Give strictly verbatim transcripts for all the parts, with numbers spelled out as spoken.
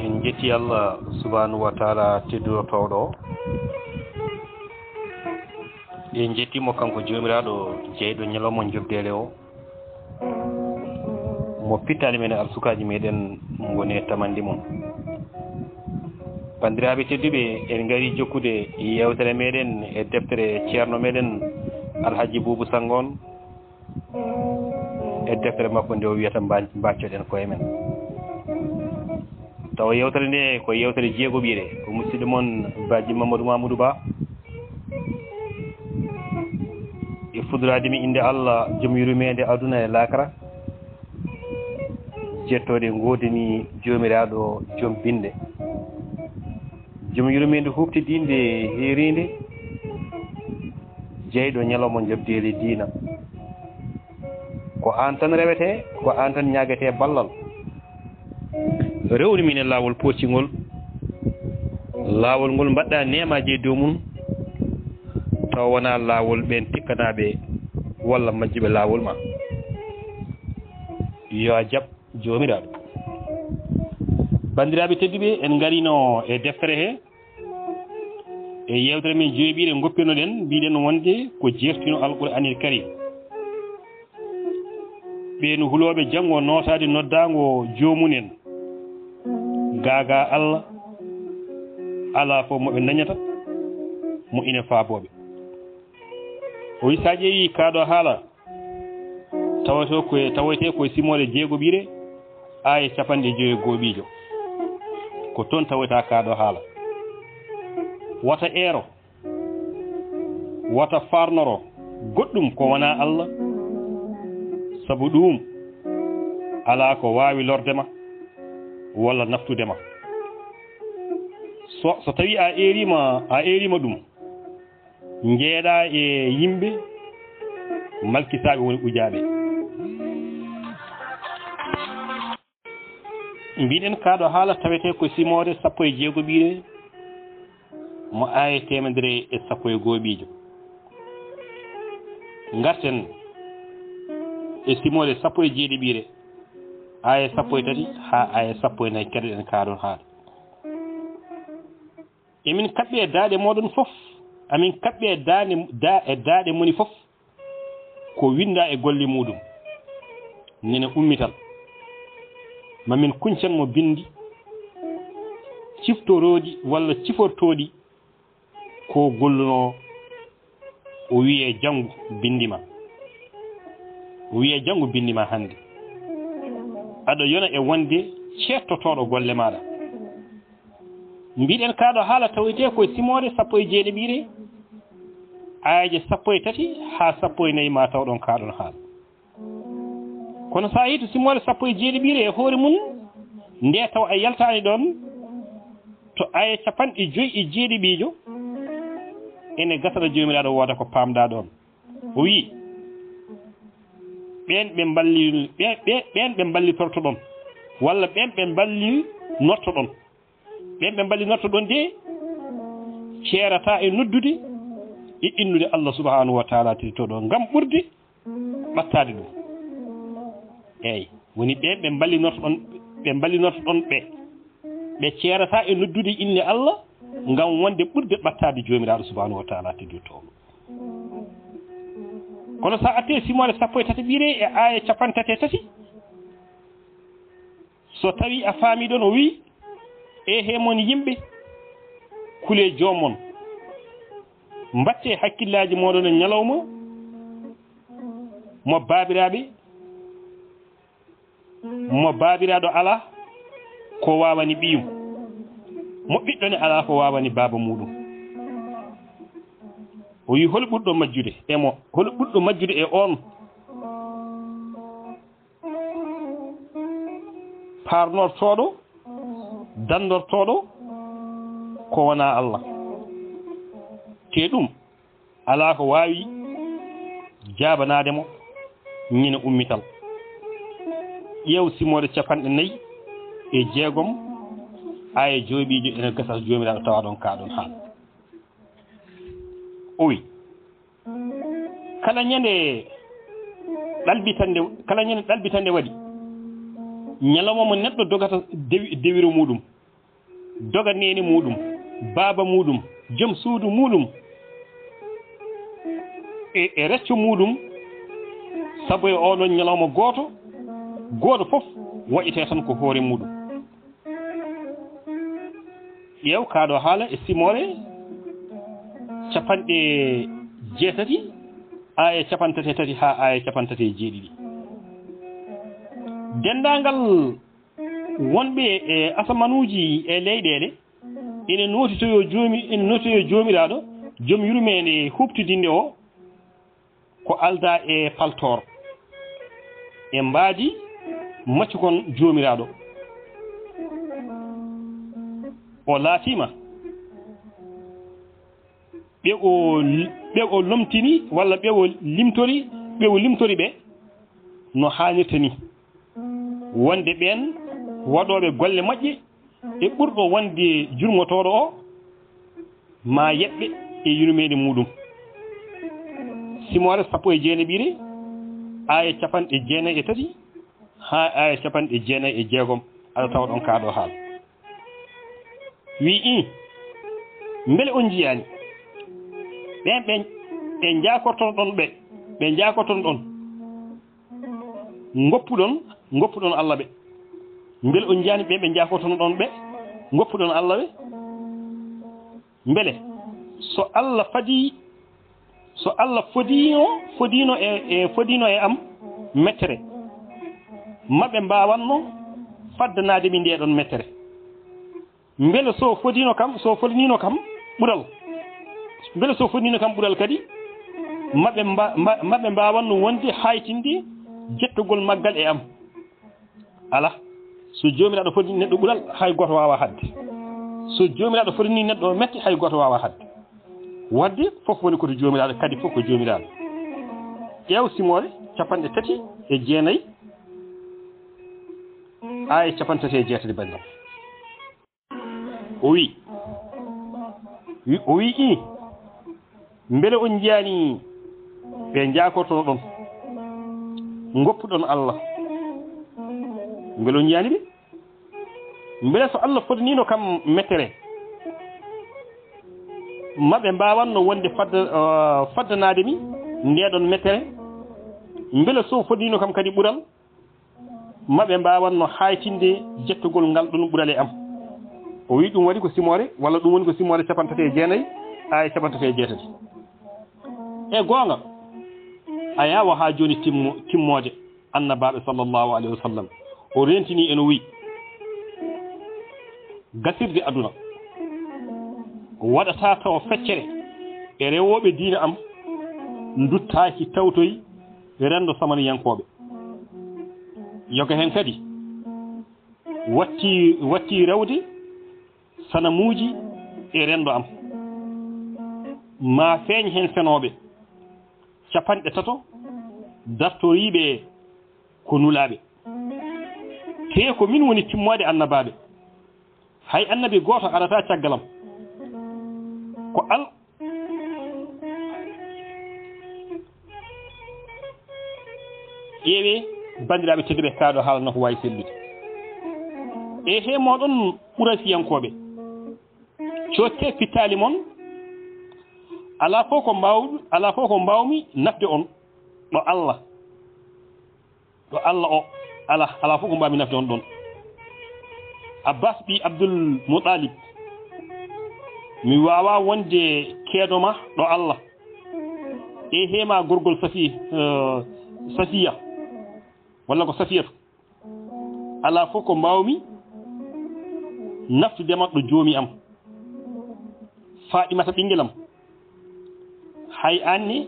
En njetti Allah subhanahu wa taala tedduɗo towɗo. En njetti mo kanko joomiraaɗo jeyɗo ñalawma jobdeele o. Mo pittaali meɗen arsukaaji meɗen ngoni e tamande mum. Banndiraaɓe tedduɓe, en ngari jokkude yewtere meɗen e deftere ceerno meɗen Alhaji Buubu Sanngo on. E deftere makko nde o wiyata mba-, mbaccoɗen koye men. Tawa yewtere nde ko yewtere jeegoɓiire, ko musidɗo mon Baji Mamadou Mamoudou Ba. E fuɗɗoraade mi innde Allah, joom yurmeende aduna e laakara. Jettooɗe ngoodani joomiraaɗo joom binde. Joom yurmeende huuɓtidiinde heeriinde, jeyɗo ñalawma jabdeeli diina. Ko aan tan rewetee, ko aan tan ñaagetee ballal. Rewru min e laawol pooccingol, laawol ngol mbaɗɗa neemaaji e dow mum, tawa wonaa laawol ɓeen tikkanaaɓe walla majjuɓe laawol ma. Yo a jaɓ. Joomiraaɗo. Banndiraaɓe tedduɓe, en ngarino e deftere he, e yewtere men joyɓiire ngoppinoɗen, mbiɗen wonde ko jeertino Alqur'aanil Karim. Ɓeen hulooɓe janngo nootaade noddaango joomum en, gaagaa Allah, alaa fof mo ɓe ndañata, mo ina faabooɓe. O wi, so a ƴeewi kaa ɗo haala, Tawato ko, tawetee ko e simoore jeegoɓiire, aaya capanɗe joyi e gooɓiijo. Ko toon tawata kaa ɗo haala. Wata eero, wata faarnoro goɗɗum ko wonaa Allah, sabu ɗuum alaa ko waawi lorde ma walla naftude ma. So, so tawii a eeriima, a eeriima ɗum, njeeɗa e yimɓe malkisaaɓe woni ujaaɓe. Mbiɗen kaa ɗo haala tawetee ko simoore sappo e jeegoɓiire mo aaya teemedere e sappo e gooɓiijo. Ngarten e simoore sappo e jeeɗiɓiire, aaya sappo e tati haa aaya sappo e nayi keɗoɗen kaa ɗo haala. Emin kaɓɓi e daaɗe mooɗon fof, amin kaɓɓi e daaɗe, da-, e daaɗe moni fof, ko winnda e golle muuɗum. Nene ummital. Ma min kuñcan mo binndi ciftorooɗi walla cifortooɗi ko gollunoo. O wiye, "Janngu, binndi ma." O wiye, "Janngu, binndi ma hannde." Aɗa yona e wonde ceettotooɗo golle maaɗa. Mbiɗen kaa ɗo haala tawetee ko e simoore sappo e jeeɗiɓiire, aaje sappo e tati haa sappo e nayi ma taw ɗon kaa ɗon haala. Kono so a yii to simoore sappo e jeeɗiɓiire e hoore mum, nde taw a yaltaani ɗon, to aaya capanɗe joyi e jeeɗiɓiijo, ene gasana Joomiraaɗo wooda ko paamɗaa ɗon. O wiyi, ɓeen ɓe mballi, ɓe, ɓe, ɓeen ɓe mballitortoɗon, walla ɓeen ɓe mballinortoɗon. Ɓeen ɓe mballinortoɗon de, ceerataa e noddude e innude Allah subhanahu wa taala tedduɗo ngam ɓurde ɓattaade ɗum. Eey, woni ɓeen ɓe mballinortoɗon, ɓe mballinortoɗon ɓe, ɓe ceerataa e noddude innde Allah ngam wonde ɓurde ɓattaade Joomiraaɗo subhanahu wa taala tedduɗo. Kono so a atti e simoore sappo e tati ɓiire e aaya capanɗe tati e tati, so tawi a faami ɗon, o wi, "Ehe mon yimɓe, kule joom mon, mbatte hakkillaaji mooɗon e ñalawma mo baabiraaɓe, mo baabiraaɗo alaa ko waawani ɓiyum, mo ɓiɗɗo ne alaa ko waawani baaba muuɗum." O wi, "Hol ɓurɗo majjude e mo, hol ɓurɗo majjude e oon paarnortooɗo, danndortooɗo ko wonaa Allah? Te ɗum alaa ko waawi jaabanaade mo ñande ummital." Ƴeew simoore capanɗe nayi e jeegom, aaya joyɓiijo, ene gasa Joomiraaɗo tawa ɗon kaa ɗon haala. O wi, kala ñande ɗalbitannde, kala ñande ɗalbitannde waɗi, ñalawma mo neɗɗo dogata dewi-, dewiro muuɗum, doga neene muuɗum, baaba muuɗum, jom suudu muuɗum, e, e recco muuɗum, sabu e oɗon ñalawma gooto, gooto fof waɗitee tan ko hoore muuɗum. Ƴeew kaa ɗoo haala e simoore capanɗe jeetati, aaya capanɗe tati e tati haa aaya capanɗe tati e jeeɗiɗi. Denndaangal wonɓe e asamanuuji e leyɗeele, ene nootitoyoo Joomi-, ene nootitoyoo Joomiraaɗo, Jom yurmeende huuɓtidinde o, ko aldaa e paltoor, e mbaadi maccu kon Joomiraaɗo. O laatiima ɓe o, ɓe o lomtini, walla ɓe o limtori, ɓe o limtori ɓe no haanirta ni, wonde ɓeen waɗooɓe golle moƴƴe e ɓurɗo wonde jurmotooɗo o, maa yeɓɓe e yurmeende muuɗum. Simoore sappo e jeenaɓiire, aaya capanɗe jeenayi e tati haa aaya capanɗe jeenayi e jeegom, aɗa tawa ɗon kaa ɗoo haala. Wii, ii, mbele on njiyaani ɓeen ɓe, ɓe njaakortono ɗon ɓe, ɓe njaakortono ɗon, ngoppuɗon, ngoppuɗon Alla ɓe? Mbele on njiyaani ɓe, ɓe njaakortono ɗon ɓe, ngoppuɗon Alla ɓe? Mbele so Alla fadi, so Alla fodino, fodino e, e, fodino e am mettere, maɓe mbaawanno faddanaade mi ndee ɗon mettere? Mbele so fodino kam, so fodinino kam ɓural, mbele so fodinino kam ɓural kadi, maɓe mba-, mba-, maɓe mbaawanno wonde haytinde jettogol maggal e am? Alaa. So Joomiraaɗo fodini neɗɗo ɓural, hay gooto waawaa haɗde. So Joomiraaɗo fodini neɗɗo mette, hay gooto waawaa haɗde. Waɗde fof woni ko to Joomiraaɗo, kadi fof ko Joomiraaɗo. Ƴeew simoore capanɗe tati e jeenayi, aaya capanɗe tati e jeetati, banndiram. O wi, wi-, o wi, ii, mbele on njiyaani ɓe njaakortono ɗon, ngoppuɗon Alla? Mbele on njiyaani ɓe? Mbele so Alla fodnino kam mettere, maɓe mbaawanno wonde fadda-, eh, faddanaade mi ndee ɗon mettere? Mbele so fodnino kam kadi ɓural, maɓe mbaawanno haytinde jettogol ngal ɗon ɓural e am? O wi ɗum waɗi ko simoore, walla ɗum woni ko simoore capanɗe tati e jeenayi, aaya capanɗe tati e jeetati. E goonga, a yaawa haa jooni timmo-, timmoode. Annabaaɓe sallallahu alayhi wa sallam, o reentinii en, o wi, gasirde aduna waɗataa tawa feccere e rewooɓe diina am nduttaaki tawtoy renndo samariyankooɓe. Yoga heen kadi watti, watti rewde sanamuuji e renndo am. Maa feeñ heen fenooɓe capanɗe tato dartoriiɓe ko nulaaɓe. Tee ko min woni timmoode annabaaɓe. Hay annabi gooto arataa caggal am. Ko Al-, ƴeewee, banndiraaɓe tedduɓe, kaa ɗoo haala no ko waawi sellude. E he mooɗon Quraysiyankooɓe, cottee pittaali mon, alaa fof ko mbaaw-, alaa fof ko mbaawmi nafde on ɗo Alla. Ɗo Alla o, alaa, alaa fof ko mbaawmi nafde on ɗon. Abbas ɓii Abdul Muɗalib, mi waawaa wonde keedo ma ɗo Alla. E he ma gorgol Safi-, eh, Safiya, walla ko Safiyatu. Alaa fof ko mbaawmi naftude ma ɗo Joomi am. Faɗimata ɓinngel am, hay aan ne,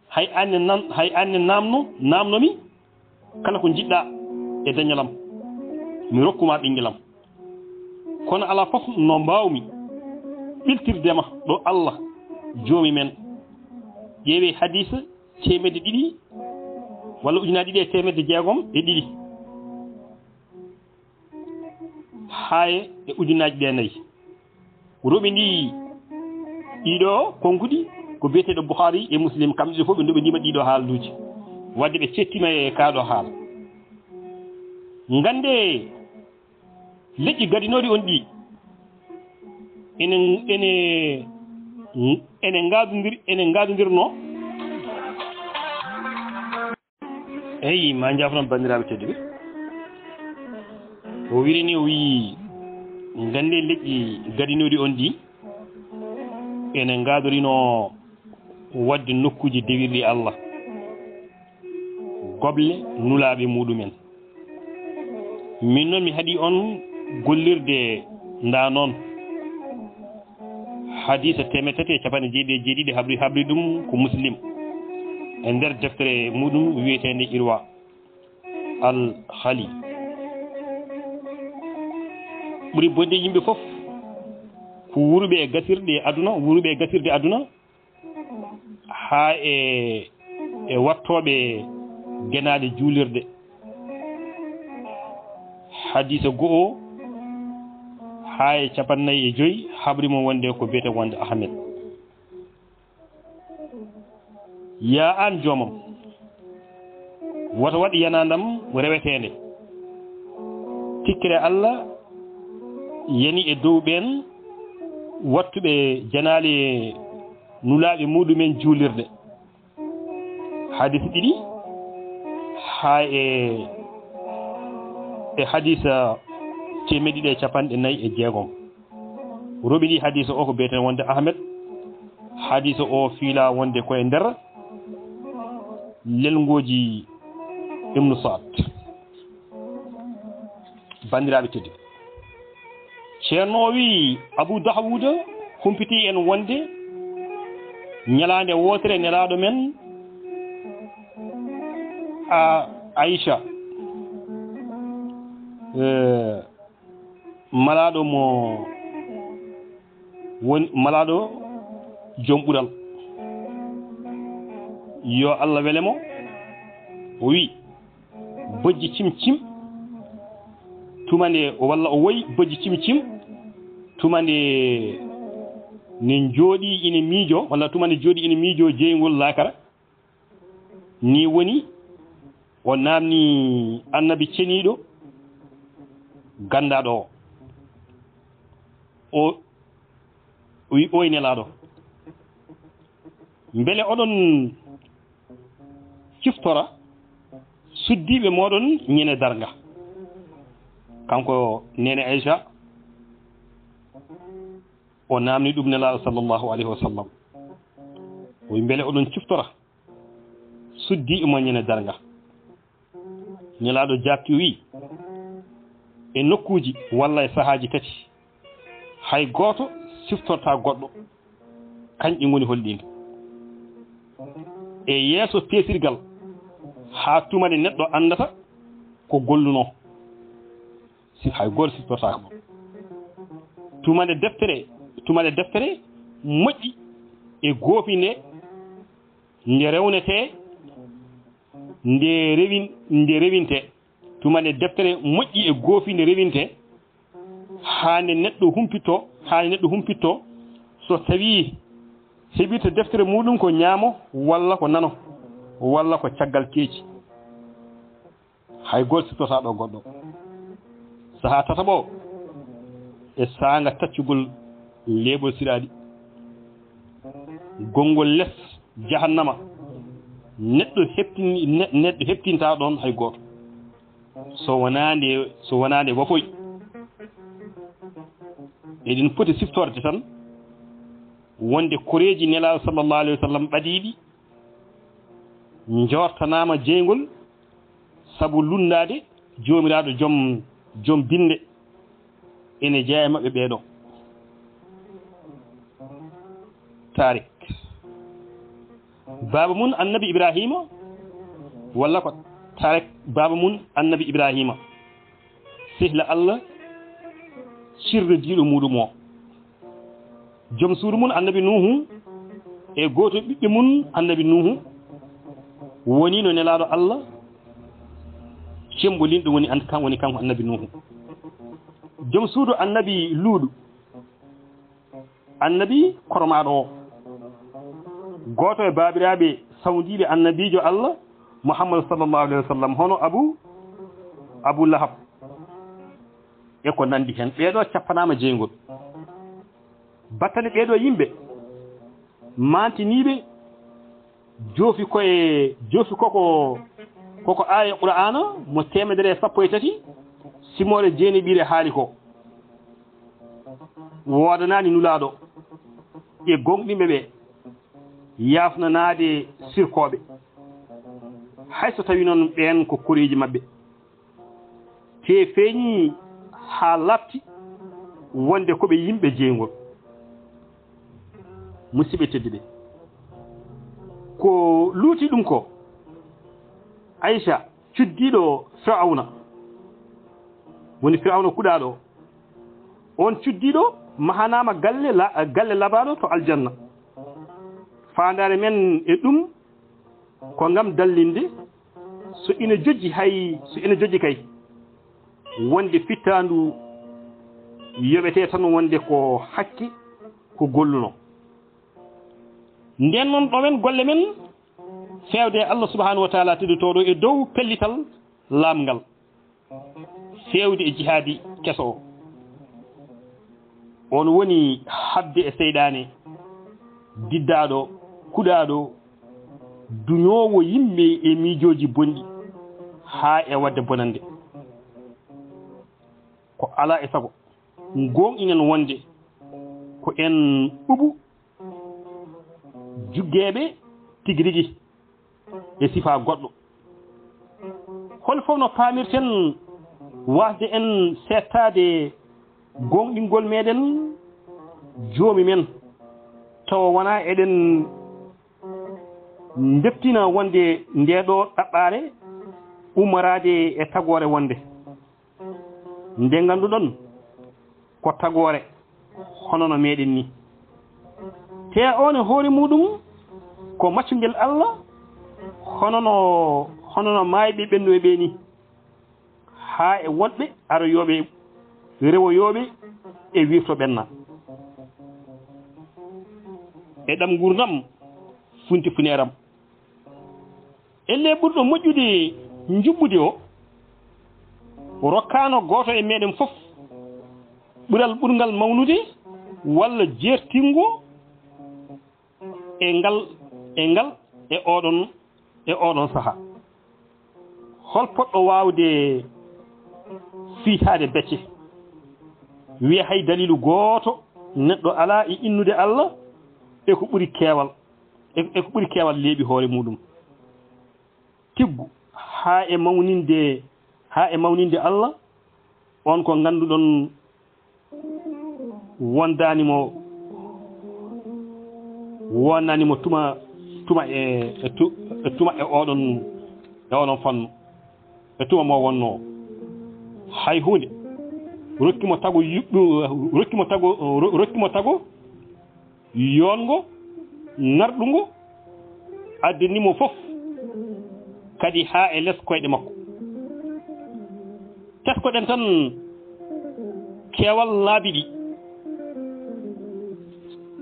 hay aan ne nan-, hay aan ne naamno, naamno mi kala ko njiɗɗaa e dañal am, mi rokku ma ɓinngel am. Kono alaa fof no mbaawmi ɓiltirde ma ɗo Alla, Joomi men. Ƴeewee hadiisa teemedde ɗiɗi walla ujunaaji ɗiɗi e teemedde jeegom e ɗiɗi, haa e ujunaaji ɗe nayi. Roɓi ndi ɗiɗo konkuɗi ko biyeteeɗo Bukhari e Muslim, kamɓe ɗiɗo fof ɓe ndoɓi ndima ɗiɗo haalduuji. Wadde ɓe cettima e kaa ɗoo haala. Ngannde Leƴƴi gadinooɗi on ɗi, ene, ene, ene ngaadondir-, ene ngaadondirnoo. Eyi, ma njaafno banndiraaɓe tedduɓe. O wiri ni, o wiyi, nganndee leƴƴi gadinooɗi on ɗi, ene ngaadorinoo waɗde nokkuuji dewirɗi Allah, goble nulaaɓe muɗumen. Min noon mi haɗi on gollirde nda noon. Hadiisa teemeɗɗe tati e capanɗe jeeɗiɗi e jeeɗiɗi habri, habri ɗum ko Muslim e nder deftere muɗum wiyeteende Irwa al Khali. Ɓuri bonde yimɓe fof ko wuuruɓe e gasirɗe aduna, wuuruɓe e gasirɗe aduna, haa e, e wattooɓe genaale juulirde. Hadiisa go'o haa e capannay e joy habri mo wonde ko biyete wonde Ahmed. Yaa aan joomam, woto waɗ yanaandam reweteende. Tikkere Allah yani e dow ɓeen wattuɓe janaale nulaaɓe muɗumen juulirde. Hadiis ɗiɗi haa e, e hadiisa teemeɗɗe ɗiɗi e capanɗe nayi e jeegom. Roɓi ndi hadiisa o ko biyeten wonde Ahmed. Hadiisa o fiila wonde ko e nder lelngooji Ibnu Sa'd. Banndiraaɓe tedduɓe, Ceerno o wiyi, Abu Dawuda humpiti en wonde ñalaande wootere Nelaaɗo men, a, Aysa, eh, malaaɗo mo woni, malaaɗo joom ɓural, yo Allah wele mo, o wiyi, bojji cim cim, tuma nde, walla o woyi bojji cim cim, tuma nde ne njooɗii ine miijo, walla tuma nde jooɗii ine miijo jeyngol laakara. Ni woni o naamni Annabi ceniiɗo ganndaaɗo o, o wi, oy Nelaaɗo, mbele oɗon ciftora suddiiɓe mooɗon ñande darnga? Kanko neene Aysa, o naamni ɗum Nelaaɗo sallallahu alayhi wa sallam. O wi, mbele oɗon ciftora suddiiɓe mon ñande darnga? Nelaaɗo jaabti, o wi, e nokkuuji walla e sahaaji tati, hay gooto siftortaa goɗɗo. Kanƴe ngoni holɗiinde e yeeso peesirgal, haa tuma nde neɗɗo anndata ko gollunoo, si hay gooto siftortaako mo. Tuma nde deftere, tuma nde deftere moƴƴi e goofi nde, nde rewnetee, nde rewin-, nde rewintee. Tuma nde deftere moƴƴi e goofi nde rewintee, haa nde neɗɗo humpittoo, haa nde neɗɗo humpittoo, so tawii heɓirta deftere muuɗum ko ñaamo, walla ko nano, walla ko caggal keeci. Hay gooto siftortaa ɗo goɗɗo. Sahaa tataɓo o, e saanga taccugol leeɓol siraaɗi. Gonngol les jahannama, neɗɗo heɓtin-, ne-, neɗɗo heɓtintaa ɗoon hay gooto. So wonaa nde, so wonaa nde wafoy. Eɗen poti siftorde tan wonde koreeji Nelaaɗo sallallahu alayhi wa sallam ɓadiiɗi njoortanaama jeyngol sabu lunndaade Joomiraaɗo joom, joom binnde ene jeyaa e maɓɓe ɓee ɗoo. Taarik. Baaba mum Annabi Ibraahiima, walla ko Taarik baaba mum Annabi Ibraahiima, sehla Allah cirrodiiɗo muuɗum o. Joom suudu mum Annabi Nuuhu e gooto ɓiɓɓe mum Annabi Nuuhu woni no Nelaaɗo Allah cemmbolinɗo woni an-, kan woni kanko Annabi Nuuhu. Joom suudu Annabi Luuɗu, Annabi kormaaɗo o, gooto e baabiraaɓe sawndiiɓe Annabiijo Allah Muhammad sallallahu alayhi wa sallam, hono Abu, Abu Lahab. e ko nanndi heen. Ɓee ɗoo cappanaama jeygol. Battane ɓee ɗoo yimɓe maantiniiɓe joofi koye, joofi koko, koko aaya Qur'aana mo teemedere e sappo e tati, simoore jeeneɓiire haali ko. Woodanaani Nulaaɗo e gooŋɗinɓe ɓe yaafnanaade sirkooɓe, hay so tawii noon ɓeen ko koreeji maɓɓe. Tee feeñii haa laaɓti wonde ko ɓe yimɓe jeygol. Musidɓe tedduɓe, ko luuti ɗum ko, Aysa, cuddiiɗo Firawna, woni Firawna kuɗaaɗo, oon cuddiiɗo mahanaama galle la-, galle labaaɗo to aljanna. Faandaare men e ɗum ko ngam dallinde, so ina jojji hay, so ina jojji kay, wonde fittaandu yoɓetee tan wonde ko hakke ko golluno. Ndeen noon ɗowen golle men feewde e Allah subhanahu wa taala teddotooɗo e dow pellital laamngal, feewde e jihaadi keso o. On woni haɓde e seyɗaane diddaaɗo, kuɗaaɗo, duñoowo yimɓe e miijooji bonɗi haa e waɗde bonannde. Ko alaa e sago, ngooŋɗinen wonde ko en ɓuɓu juggeeɓe tigi rigi e sifaa goɗɗo. Hol fof no paamirten waasde en seettaade gooŋɗingol meeɗen Joomi men, tawa wonaa eɗen ndeftina wonde ndee ɗoo ɗaɓɓaare ummoraade e tagoore wonde nde ngannduɗon ko tagoore hono no meɗen ni. Te oon e hoore muɗum ko maccungel Allah, hono no, hono no maayɓe ɓennuɓe ɓe ni, haa e woɗɓe aroyooɓe, rewoyooɓe e wirto ɓenna. E ɗam nguurndam funti funeeram. Ellee ɓurɗo moƴƴude njuɓɓudi o, rokkaano gooto e meɗen fof ɓural ɓurngal mawnude walla jeertingo e ngal, e ngal, e oɗon, e oɗon saha. Hol poɗɗo waawde fiitaade becce, wiya hay daliilu gooto neɗɗo alaa e innude Allah e ko ɓuri keewal, e, e ko ɓuri keewal leeɓi hoore muɗum? Tiggu, haa e mawninde, haa e mawninde Allah, on ko ngannduɗon wondaani mo, wondaani mo tuma, tuma e, e tu-, e tuma e oɗon, e oɗon fannu, e tuma mo wonnoo. Hay huunde. Rokki mo tago yuɓɓu-, rokki mo tago, ro-, rokki mo tago yoongo, ŋarɗungo, addani mo fof, kadi haa e les koyɗe makko. Teskoɗen tan keewal laabi ɗi.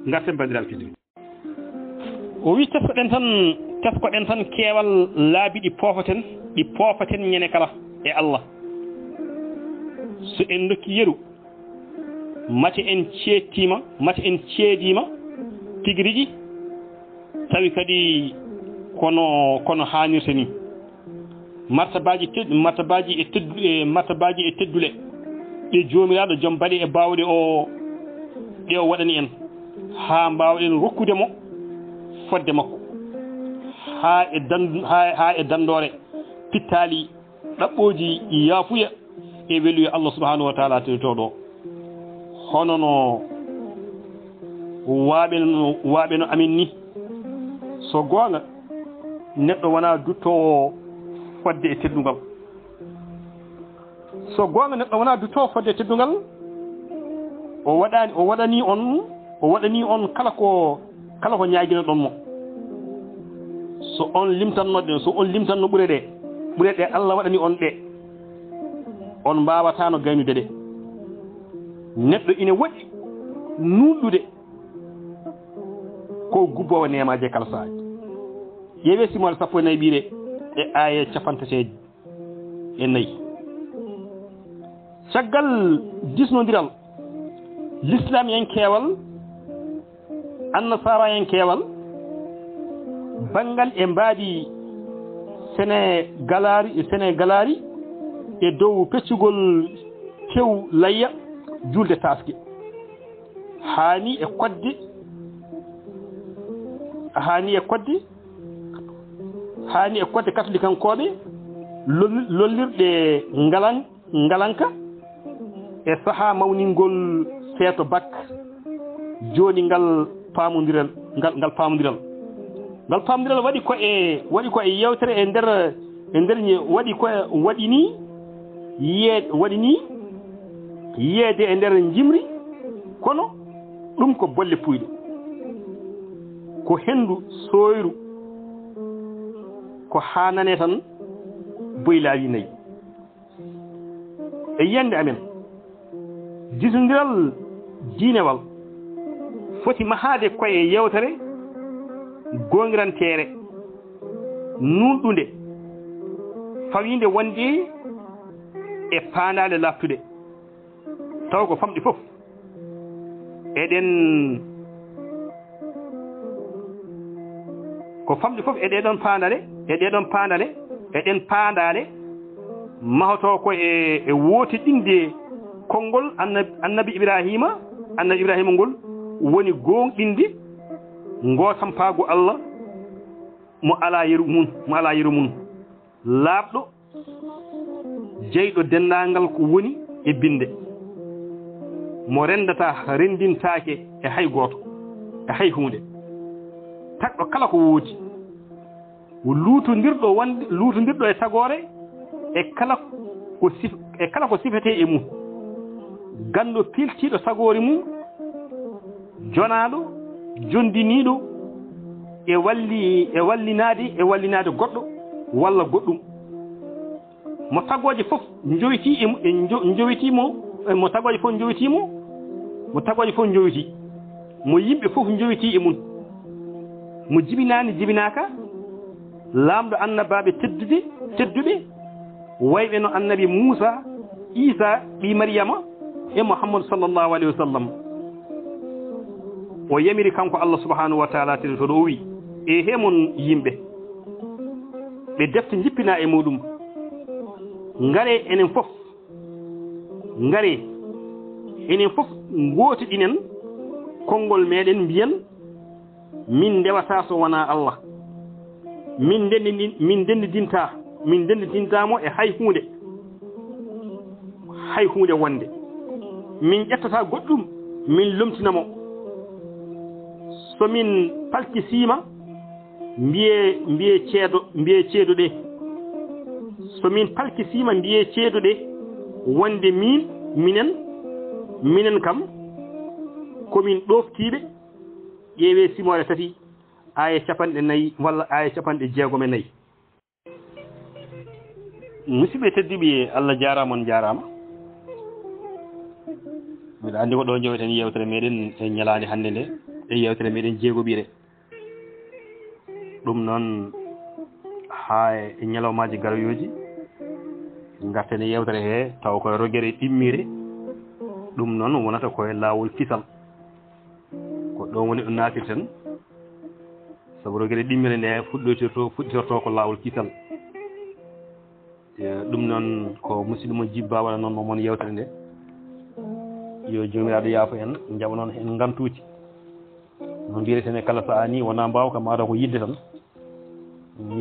Ngarten, banndiraaɓe tedduɓe. O wi, teskoɗen tan, teskoɗen tan keewal laabi ɗi poofaten, ɗi poofaten ñande kala e Allah. So en ndokki yeru, mate en ceettiima, mate en ceediima tigi rigi, tawi kadi kono, kono haanirta ni. Martabaaji ted-, martabaaji e teddu-, e martabaaji e teddule ɗe Joomiraaɗo Joom baɗe e baawɗe o, ɗe o waɗani en, haa mbaawɗen rokkude mo fodde makko, haa e dan-, haa, haa e danndoore pittaali ɗaɓɓooji yaafuya e weluya Allah subhanahu wa taala tewtooɗo. Hono no waaɓe no, waaɓe no amin ni, so goonga, neɗɗo wonaa duttoowo fodde e teddungal. So goonga, neɗɗo wonaa duttoowo fodde e teddungal, o waɗani, o waɗani on, o waɗani on kala ko, kala ko ñaaginoɗon mo. So on limtanno ɗe, so on limtanno ɓure ɗe, ɓure ɗe Allah waɗani on ɗe, on mbaawataano gaynude ɗe. Neɗɗo ina woɗɗi nuunɗude ko gubboowo neemaaji e kala saaji. Ƴeewee simoore sappo e nayi ɓiire e aaye cappanɗe tati e nayi. Caggal disnondiral lislaamiyankeewal, annasaarayankeewal, banngal e mbaadi Senegalaari, Senegalaari e dow peccugol tew layya juulde taaske, haani e kodde, haani e kodde, haani e kodde katolikankooɓe lol-, lollirɗe ngalan-, ngalanka e sahaa mawningol feeto Bak. Jooni ngal paamondiral, ngal, ngal paamondiral, ngal paamondiral waɗi ko e, waɗi ko e yewtere e nder, e nder ñe-, waɗi ko e, waɗi ni yee-, waɗi ni yeede e nder njimri, kono ɗum ko bolle puyɗe, ko henndu sooyru, ko haa nane tan boylaaji nayi. E yiyannde amen, disondiral diinewal foti mahaade ko e yewtere goongiranteere, nuunɗunde, fawiinde wonde e paandaale laaɓtuɗe, taw ko famɗi fof eɗen, ko famɗi fof e ɗee ɗoon paandaale, e ɗee ɗoon paandaale, e ɗeen paandaale mahotoo ko e, e wootiɗinde konngol annabi, annabi Ibraahiima, annabi Ibraahiima ngol woni goongɗinde ngoo tampaagu Allah mo alaa yeru mum, mo alaa yeru mum, laaɓɗo, jeyɗo denndaangal ko woni e binnde, mo renndataa, renndintaake e hay gooto, e hay huunde, tagɗo kala ko woodi, luutondirɗo wonde, luutondirɗo e tagoore e kala ko sif-, e kala ko sifatee e mum, ganndo piltiiɗo tagoore mum, jonaaɗo, jonndiniiɗo e walli-, e wallinaade, e wallinaade goɗɗo walla goɗɗum. Mo tagooje fof njowitii e mu-, e njo-, njowitii mo, e mo tagooje fof njowitii mo, mo tagooje fof njowitii, mo yimɓe fof njowitii e mum, mo jibinaani jibinaaka, laamɗo annabaaɓe teddude, tedduɓe, wayɓe no annabi Muusa, Iisa, ɓii Mariyama, e Muhammadu sallallahu alayhi wa sallam. O yamiri kanko Allah subhanahu wa taala tedduɗo o wi, "E he mon yimɓe, ɓe defte njippinaa e muɗum, ngare enen fof, ngare enen fof ngootiɗinen konngol meɗen, mbiyen, min ndewataa so wonaa Allah. Min ndenndi-, min ndenndidintaa, min ndenndidintaa mo e hay huunde, hay huunde wonde. Min ƴettataa goɗɗum, min lomtina mo. So min palkisiima, mbiyee, mbiyee ceedo, mbiyee ceedo ɗe. So min palkisiima, mbiyee ceedo ɗe, wonde min, minen, minen kam, ko min ɗooftiiɓe." Ƴeewee simoore tati, aaya capanɗe nayi walla aaya capanɗe jeegom e nayi. Musidɓe tedduɓe, Allah jaaraama, on njaaraama. Miɗa anndi ko ɗo njoweten yewtere meɗen e ñalaande hannde nde, e yewtere meɗen jeegoɓire. Ɗum noon, haa e ñalawmaaji garoyooji, ngarten e yewtere he, taw koye rogere ɗimmire. Ɗum noon wonata koye laawol kisal. Ko ɗoon woni ɗo naatirten. Sabu rogere ɗimmere nde fuɗɗoytorto, fuɗɗitorto ko laawol kisal. E, ɗum noon ko musidɗo mon Jibba waɗa noon mo mon yewtere nde. Yo Joomiraaɗo yaafo en, jaɓa noon en ngantuuji. No mbiyeten e kala sahaa ni, wonaa mbaawka, maa taw ko yiɗde tan.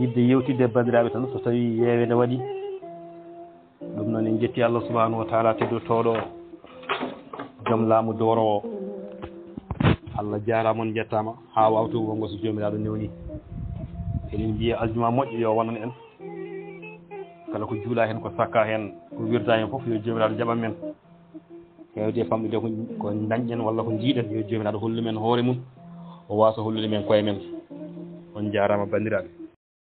Yiɗde yewtidde e banndiraaɓe tan, so tawii yeeweende waɗi. Ɗum noon en njetti Allah subhanahu wa taala teddotooɗo, joom laamu doorowo. Allah jaaraama, on njettaama haa waawtu wongo so Joomiraaɗo newni. Eɗen mbiya aljuma moƴƴo yo wonan en. Kala ko juula heen, ko sakka heen, ko wirda heen fof yo Joomiraaɗo jaɓan men. Heewde e famɗude ko, ko ndañɗen walla ko njiiɗen, yo Joomiraaɗo hollu men hoore mum, o waasa hollude men koye men. On njaaraama banndiraaɓe.